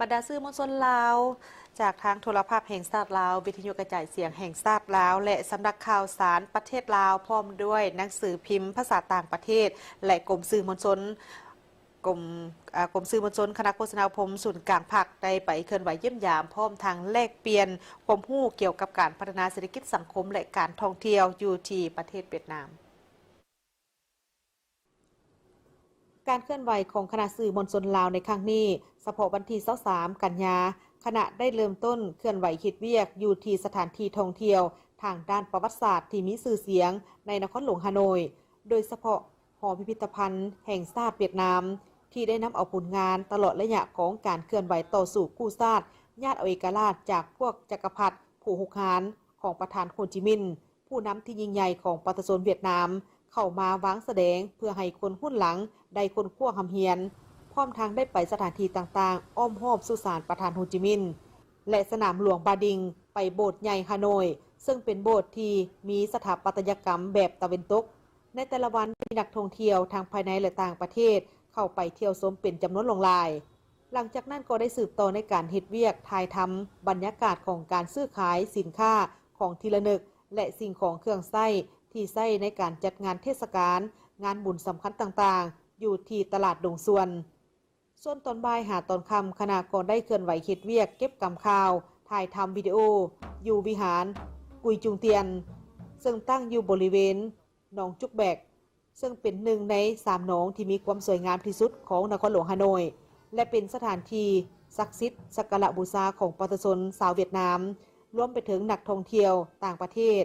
ບັນດາສື່ມວນຊົນລາວ ຈາກທາງໂທລະພາບແຫ່ງຊາດລາວ, ວິທະຍຸກະຈາຍສຽງແຫ່ງຊາດລາວ ແລະ ສຳນັກຂ່າວສານປະເທດລາວ ພ້ອມດ້ວຍໜັງສືພິມພາສາຕ່າງປະເທດ ແລະ ກົມສື່ມວນຊົນ ກົມ ເອີ່ ກົມສື່ມວນຊົນ ຄະນະໂຄສະນາອົບຮົມສູນກາງພັກ ໄດ້ໄປເຄື່ອນໄຫວຢ້ຽມຢາມ ພ້ອມທັງແລກປ່ຽນຄວາມຮູ້ກ່ຽວກັບການພັດທະນາເສດຖະກິດສັງຄົມ ແລະ ການທ່ອງທ່ຽວຢູ່ທີ່ປະເທດຫວຽດນາມ. ການເຄື່ອນໄຫວຂອງຄະນະສື່ມວນຊົນລາວໃນຄັ້ງນີ້, ສະເພາະວັນທີຊາວສາມ ກັນຍາ, ຄະນະໄດ້ເລີ່ມຕົ້ນເຄື່ອນໄຫວເຮັດວຽກຢູ່ທີ່ສະຖານທີ່ທ່ອງທ່ຽວທາງດ້ານປະຫວັດສາດທີ່ມີຊື່ສຽງໃນນະຄອນຫຼວງຮ່າໂນ້ຍ, ໂດຍສະເພາະຫໍພິພິທະພັນແຫ່ງຊາດຫວຽດນາມ ທີ່ໄດ້ນຳເອົາຜົນງານຕະຫຼອດໄລຍະຂອງການເຄື່ອນໄຫວຕໍ່ສູ້ກູ້ຊາດ, ຍາດເອົາເອກະລາດຈາກພວກຈັກກະພັດຜູ້ຮຸກຮານຂອງປະທານໂຮຈິມິນ, ຜູ້ນຳທີ່ຍິ່ງໃຫຍ່ຂອງປະຊາຊົນຫວຽດນາມ ເຂົ້າມາວາງສະແດງເພື່ອໃຫ້ຄົນຮຸ່ນຫຼັງໄດ້ຄົ້ນຄວ້າຮ່ຳຮຽນ, ພ້ອມທັງໄດ້ໄປສະຖານທີ່ຕ່າງໆອ້ອມຮອບສຸສານປະທານໂຮຈິມິນ ແລະ ສະໜາມຫຼວງບາດິງ, ໄປໂບດໃຫຍ່ຮ່າໂນ້ຍ ເຊິ່ງເປັນໂບດທີ່ມີສະຖາປັດຕະຍະກຳແບບຕາເວັນຕົກ. ໃນແຕ່ລະວັນມີນັກທ່ອງທ່ຽວທັງພາຍໃນ ແລະ ຕ່າງປະເທດເຂົ້າໄປທ່ຽວຊົມເປັນຈຳນວນຫຼວງຫຼາຍ. ຫຼັງຈາກນັ້ນກໍໄດ້ສືບຕໍ່ໃນການເຮັດວຽກຖ່າຍທຳບັນຍາກາດຂອງການຊື້ຂາຍສິນຄ້າຂອງທີ່ລະນຶກ ແລະ ສິ່ງຂອງເຄື່ອງໃຊ້ທີ່ໃຊ້ໃນການຈັດງານເທດສະການ, ງານບຸນສຳຄັນຕ່າງໆ ຢູ່ທີ່ຕະຫຼາດດົງຊວນ. ສ່ວນຕອນບ່າຍຫາຕອນຄ່ຳ, ຄະນະກໍໄດ້ເຄື່ອນໄຫວເຮັດວຽກເກັບກຳຂ່າວ, ຖ່າຍທຳວິດີໂອຢູ່ວິຫານກຸຍຈຸງຕຽນ ເຊິ່ງຕັ້ງຢູ່ບໍລິເວນໜອງຈຸກແບກ ເຊິ່ງເປັນໜຶ່ງໃນສາມໜອງທີ່ມີຄວາມສວຍງາມທີ່ສຸດຂອງນະຄອນຫຼວງຮ່າໂນ້ຍ ແລະ ເປັນສະຖານທີ່ສັກສິດສັກກາລະບູຊາຂອງປະຊາຊົນຊາວຫວຽດນາມ, ລວມໄປເຖິງນັກທ່ອງທ່ຽວຕ່າງປະເທດ.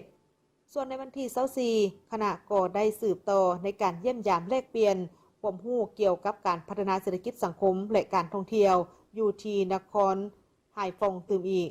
ສ່ວນໃນວັນທີຊາວສີ່ ຄະນະກໍໄດ້ສືບຕໍ່ໃນການຢ້ຽມຢາມແລກປ່ຽນຄວາມຮູ້ກ່ຽວກັບການພັດທະນາເສດຖະກິດສັງຄົມ ແລະ ການທ່ອງທ່ຽວຢູ່ທີ່ນະຄອນ ຫາຍຟອງຕື່ມອີກ.